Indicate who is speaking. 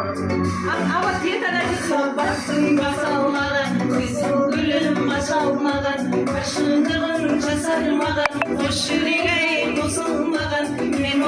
Speaker 1: А вот где-то написано.
Speaker 2: Бақтың басалмаған, қызыл гүлім ашалмаған, қашындығын жасармаған, қос жүрек ай қосылмаған, мен.